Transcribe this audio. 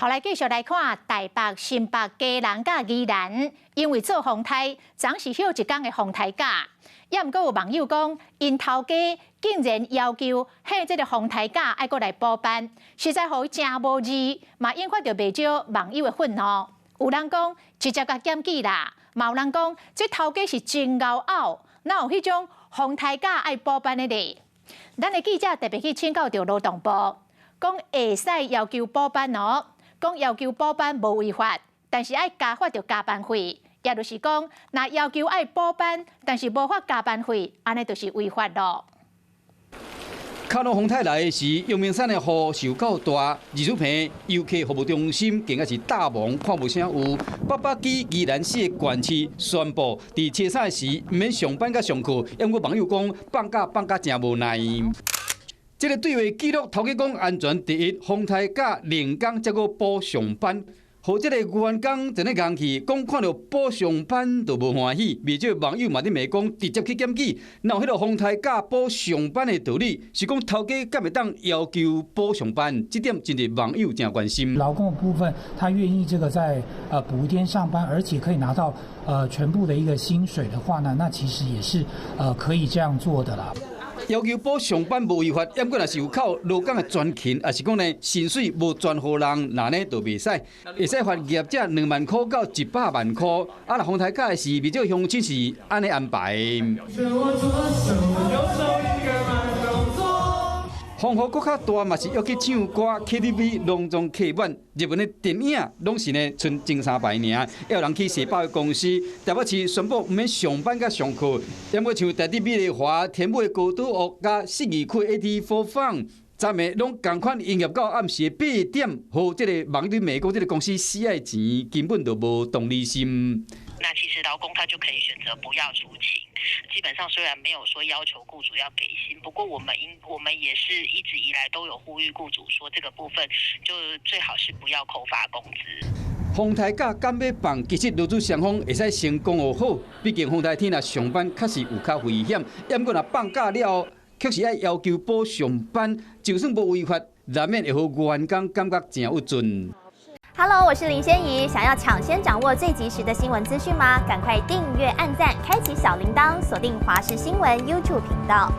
好，來繼續來看台北、新北、基隆佮宜蘭，因為做風颱，昨昏是歇一工的風颱假。也毋過有網友講，𪜶頭家竟然要求彼這个風颱假愛閣來補班，實在予伊誠無字，嘛引發著袂少網友的憤怒。有人講直接共檢舉啦，嘛有人講這頭家是真𠢕漚，哪有彼種風颱假愛補班的咧？咱的記者特別去請教著勞動部，講會使要求補班哦。講要求補班無違法，但是愛加發著加班費，也就是講，若要求愛補班，但是無發加班費，按呢就是違法囉。卡努風颱來的時，陽明山的雨受夠大，二水坪遊客服務中心更加是大忙，看無啥有。北北基宜蘭四个縣市宣布，佇初三時毋免上班佮上課，毋過網友講放假放甲誠無奈。這个對話記錄，頭家講安全第一，風颱假兩工才閣補上班，予這个員工真咧𠢕去，講看著補上班就無歡喜，袂少網友嘛佇罵講直接去檢舉，哪有彼个風颱假補上班的道理？是講頭家敢會當要求補上班？這點真濟網友誠關心。勞工的部分，他願意這個在補一天上班，而且可以拿到全部的一個薪水的話呢，那其實也是可以這樣做的啦。要求補上班無違法，毋過若是有扣勞工的全勤，抑是講呢薪水無全予人，那呢就袂使，會使罰業者2萬箍到100萬箍。啊，若風颱假的時，袂少鄉親是按呢安排。風雨閣較大嘛是約去唱歌，KTV 攏總客滿。熱門的電影攏是呢，賰前三排爾。也有人去踅百貨公司，台北市宣布毋免上班佮上課。毋過像台中美麗華、天母的高島屋佮信義區AT4 Fun，昨暝攏仝款營業到暗時8點，予這个網友罵講這个公司死愛錢，根本就無同理心。那其實勞工他就可以選擇不要出勤。基本上雖然沒有說要求僱主要給薪，不過我們也是一直以來都有呼籲僱主說，這個部分就最好是不要扣發工資。風颱假敢欲放，其實勞資雙方會使先講予好，畢竟風颱天若上班確實有較危險。毋過若放假了後，確實愛要求補上班，就算無違法，難免會予員工感覺誠鬱卒。 Hello，我是林仙怡，想要搶先掌握最及時的新聞資訊嗎？趕快訂閱、按讚、開啟小鈴鐺，鎖定華視新聞 YouTube 頻道。